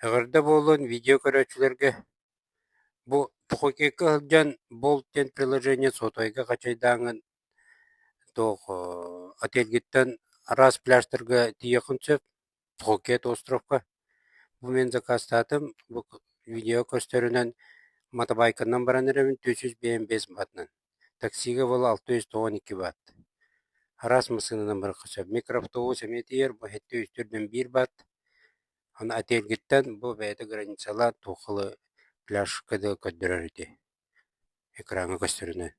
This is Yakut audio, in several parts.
Эҕэрдэ буоллун видео көрөөччүлэргэ! Бу Пхукекка сылдьан Bolt диэн приложение сотовайга хачайдааҥҥын туох отельгыттан араас пляжтарга тиийиэххин сөп Пхукет островка. Бу мин заказтаатым, бу видео көстөрүнэн мотобайканан баран эрэбин 455 баатынан. Таксига буола 692 баат. Араас массыынанан барыахха сөп. Микроавтобус эмиэ тиийэр, бу 701 баат. Аны отельгыттан бу бэйэтэ границалаан туоххалы пляжка да көрдөрөр ити экраҥҥа көстөрүнэн.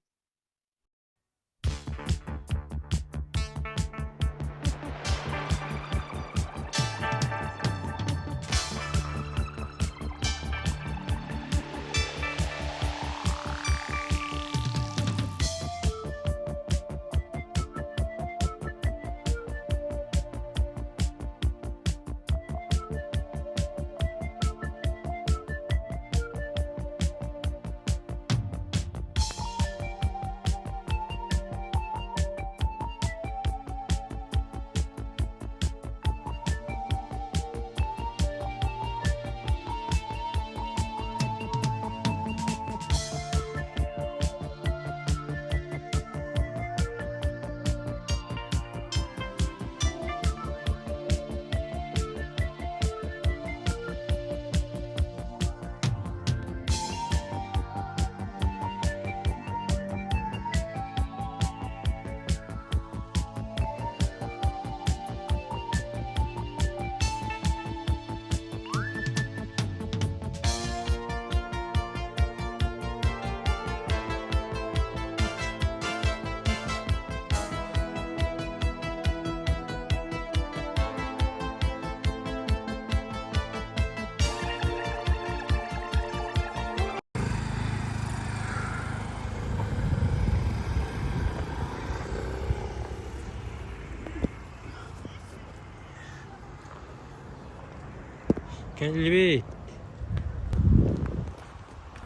Кэллибит.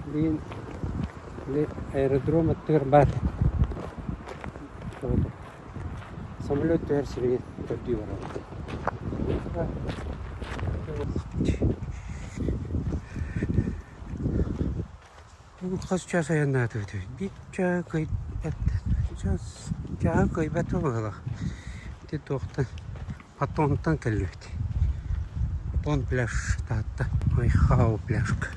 Билигин били аэродром аттыгар баар самолет түһэр сиригэр көрдүү барабыт. Хас чаас айаннаатыбыт? Биир чаа кыайбат, чаас чааһы кыайбат быһыылаах. Ити туохтан Патонтан кэллибит. Патон пляж Таатта. Айхау пляжка.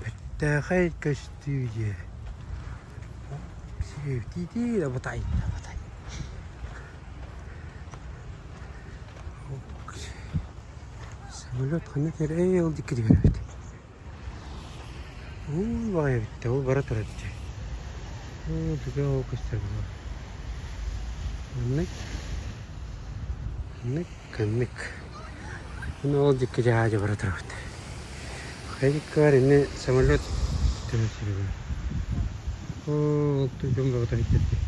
Бэртээхэй көстүү дьиэ. Тиити абатай, абатай. Самолет ханна кэлэй ол диэки эбит. Уу баҕайы эбит да, ол бара турар дьэ. Оо, туга ол көстөр буолуо. Маннык, маннык, ханнык. Уонна ол диэки дьаадьа бара турабыт. Хайа диэки иннэ самолет түһэр сирэ баар. Оо, ол дьон бөҕөтө сылдьар дии.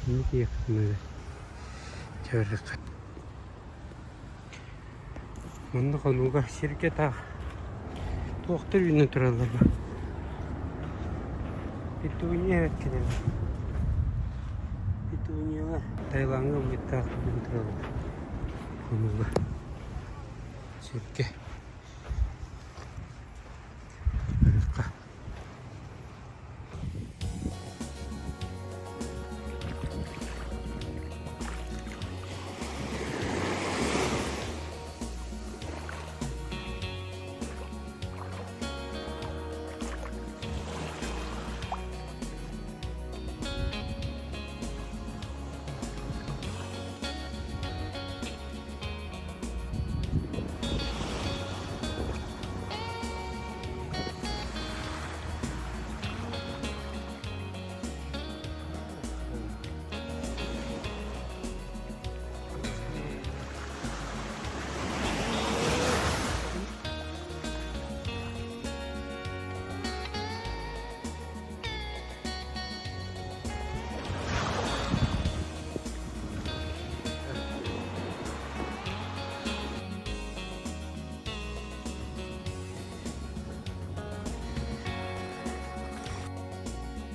Иннэ тиийиэххит наада. Чэ барыахха. Манна хонууга сиргэ таах туохтар үүнэн тураллар бу? Петуния эбит кинилэр. Петуниялар Таилаҥҥа ылбыттаах үүнэн тураллар хонууга сиргэ. Барыахха.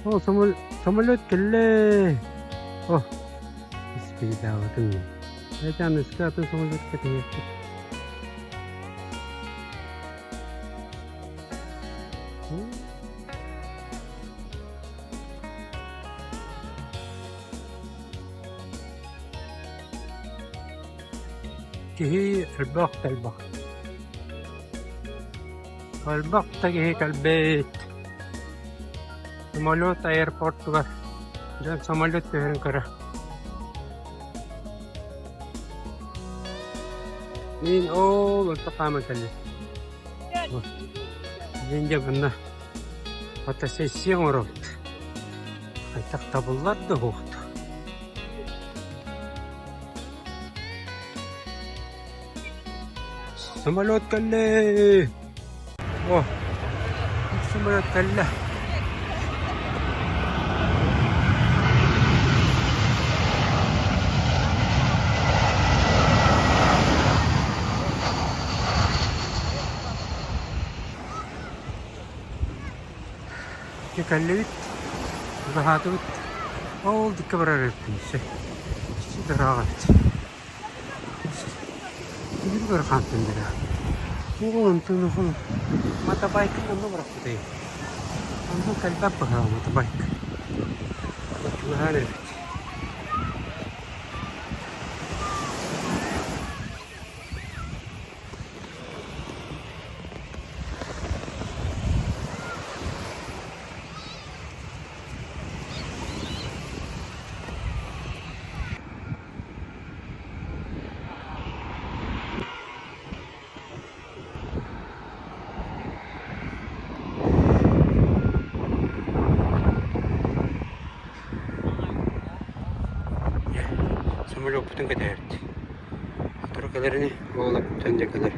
О, самолет кэллэ! О, испиидаабытым. Эти аныска атын самолетка түһүөхпүт. Киһи элбэх да элбэх. Элбэх да киһи кэлбит. Самолет аэропортугар дьон самолет түһэрин көрө. Мин ол орто хааман кэллим. Мин дьэ манна фотосессия оҥоробут. Хайдах табыллар да суох. Самолет кэллэ! О, самолет кэллэ. Дьэ кэллибит, чугаһаатыбыт. Ол дикки барар эбиппин өссө. Өссө ыраах эбит. Түгүн көрө хаамтын дэрэ. Ол онтон охол мотобайкын онно бырахпытай. Онно кэлбэт быһаа мотобайк. Чугаһаан эбит. Самолеппутун кэтэһэбит. Сотору кэлэр ини, уолаттан дьэ кэлэр.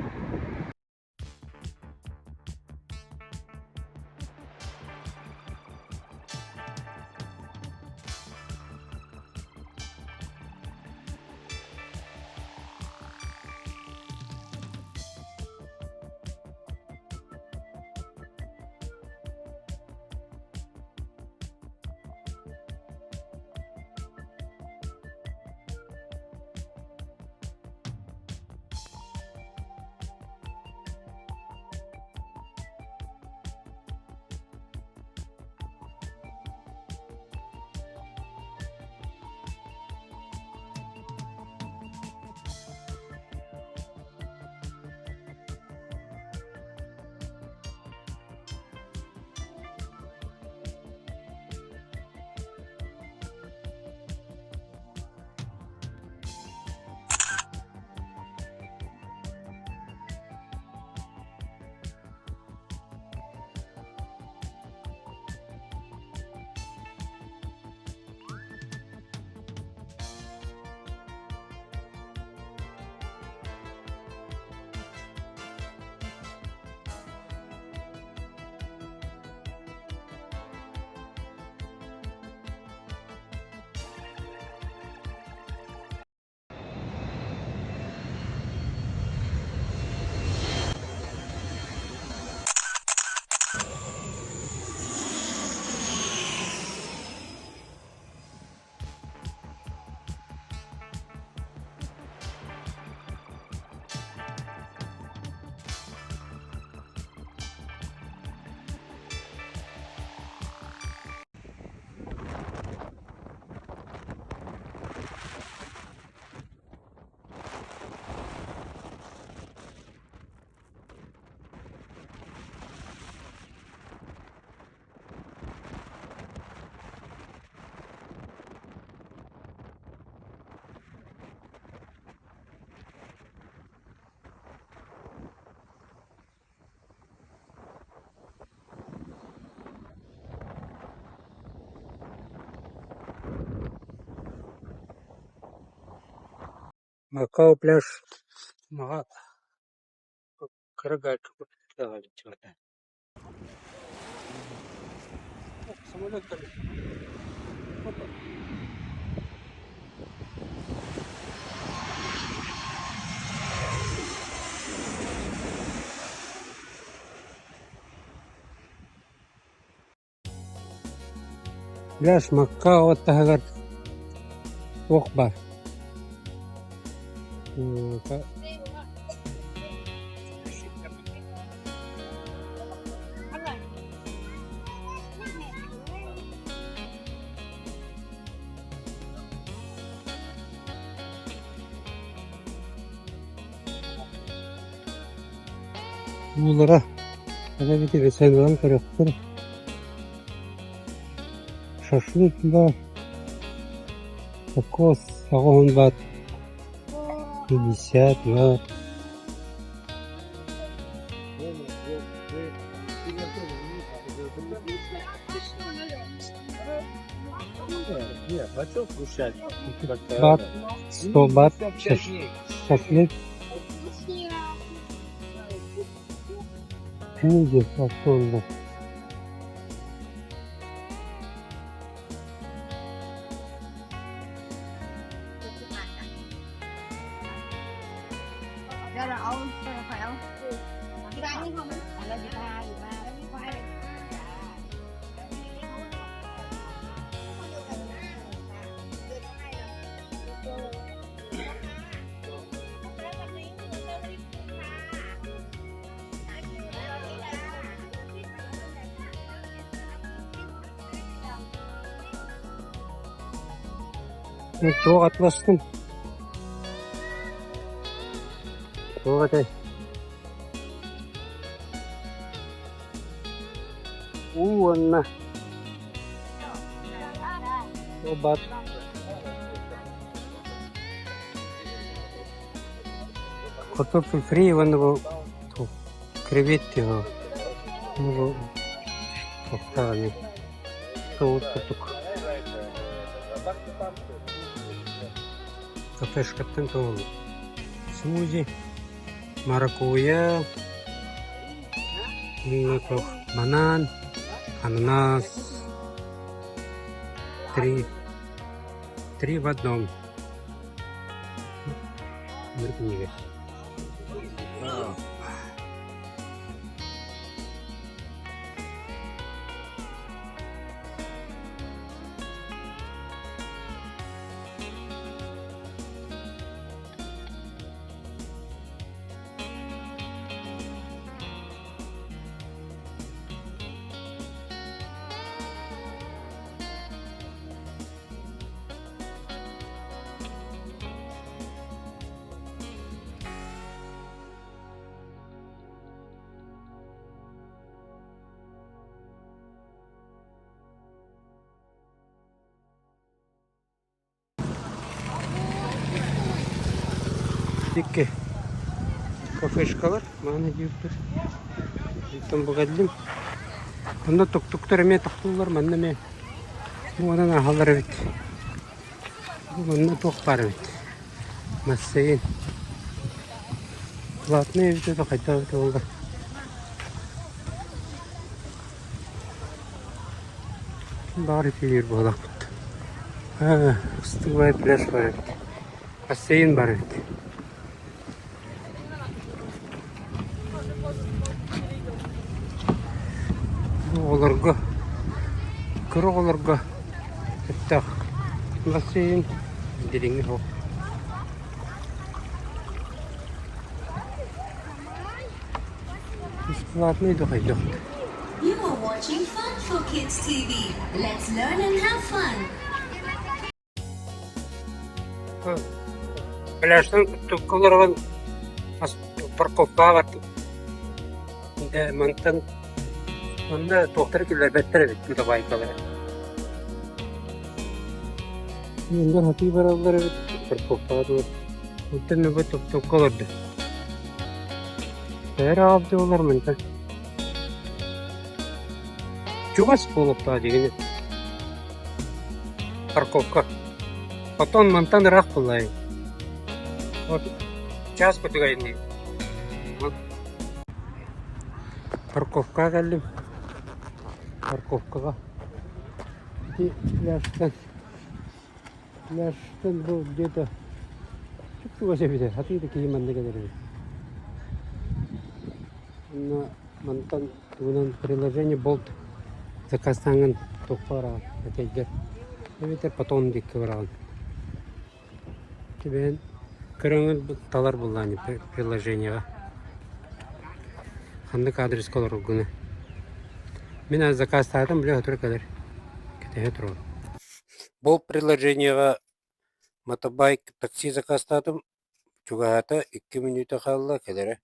Макао пляж маҕа кыра галька Самолет Пляж Макао таһыгар туох баар? Уулара эбэтэр сыаналаан көрүөхпүн шашлык да кокос оҕуһун баат 50 баат Баат 100 баат шашлык Книги остуолга. Туох атластым? Туох этэй? Уу уонна бат Картофель фри уонна бу креветки бу туохтааҕый соус курдук кафешкаттан туолу смузи маракуйя уонна туох банан ананас три три в одном Книга. Икки кафешкалар мааны диэбиттэр. Онтон бу кэллим. Онно тук-туктар эмиэ тохтууллар, манна эмиэ муонан ааһаллар эбит. Бу манна туох баар эбит? Бассейн. Платный эбит это хайдах эбитэ буолла. Баар итилиир буолахпыт. Аа, ыстыгыбай пляж бар эбит. Бассейн бар эбит. Оҕолорго, кыра оҕолорго сөптөөх бассейн дириҥи суох. Бесплатный да хайдах. You are watching Fun for Kids TV. Let's learn and have fun. Пляжтан туттукка олорон парковкаҕа бардым. Дьэ мантан манна туохтары киллэрбэттэр эбит мотобайкалары. Дьоннор сатыы бараллар эбит парковкаҕа дуо. Онтон бу тук-тукка олордум. Бээрэ аҕалдыы олор мантан. Чугас буолуохтаах дьиҥинэ парковка. Оттон мантан ыраах буоллаҕай. Вот час кутугай ини. Парковкаҕа кэллим. Парковкаҕа ити пляжтан пляжтан бу где-то чуп-чугас эбитэ сатыы да киһи манна кэлэр эбит. Онно мантан тугунан приложение Bolt заказтааҥҥын туохха бараҕын отельгэр эбэтэр потом диэки бараҕын. Ити бэйэн. Көрөҥҥүн талар буоллаҕын приложениеҕа. Ханнык адреска олороргуну. Мин заказтаатым, бile сотору кэлэр. Кэтэһэ туруом. Бу приложениеҕа мотобайк такси заказтаатым. Чугаһаата 2 мүнүүтэ хаалла кэлэрэ.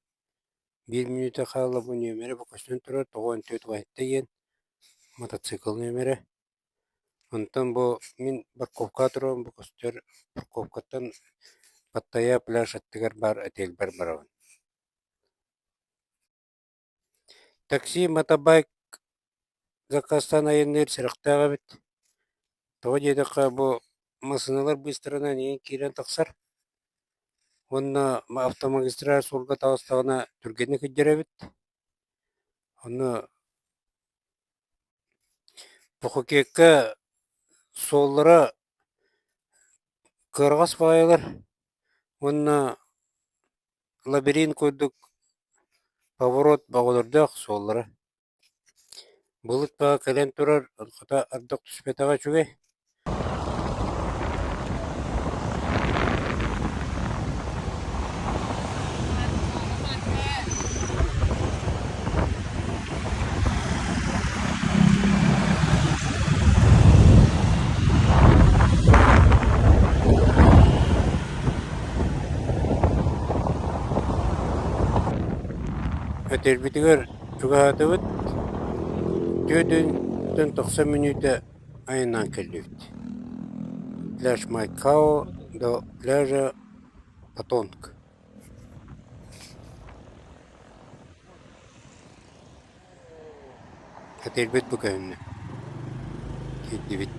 1 мүнүүтэ хаалла бу нүөмэрэ бу көстөн турар 94 диэн мотоцикл нүөмэрэ. Онтон бу мин парковкаҕа турабын бу көстөр парковкаттан Паттайя пляж аттыгар баар отельбар барабын. Такси, мотобайк заказтаан айанныыр сэрэхтээх эбит. Тоҕо диэтэххэ бу массыыналар быыстарынан эйигин киирэн тахсар уонна автомагистраль суолга таҕыстаҕына түргэнник сылдьар эбит. Ону Пхукекка суоллара кыараҕас баҕайылар уонна лабиринт курдук поворот бөҕөлөрдөөх суоллара. Былыт баҕа кэлэн турар, хата ардах түспэтэҕэ үчүгэй. Өтөрбүтүгэр чугаһаатыбыт, 4 тахса мүнүүтэ айаннаан кэллибит. Пляж Майкао до пляжа Патонг. Отельбит бу көһүннэ. Киирдибит.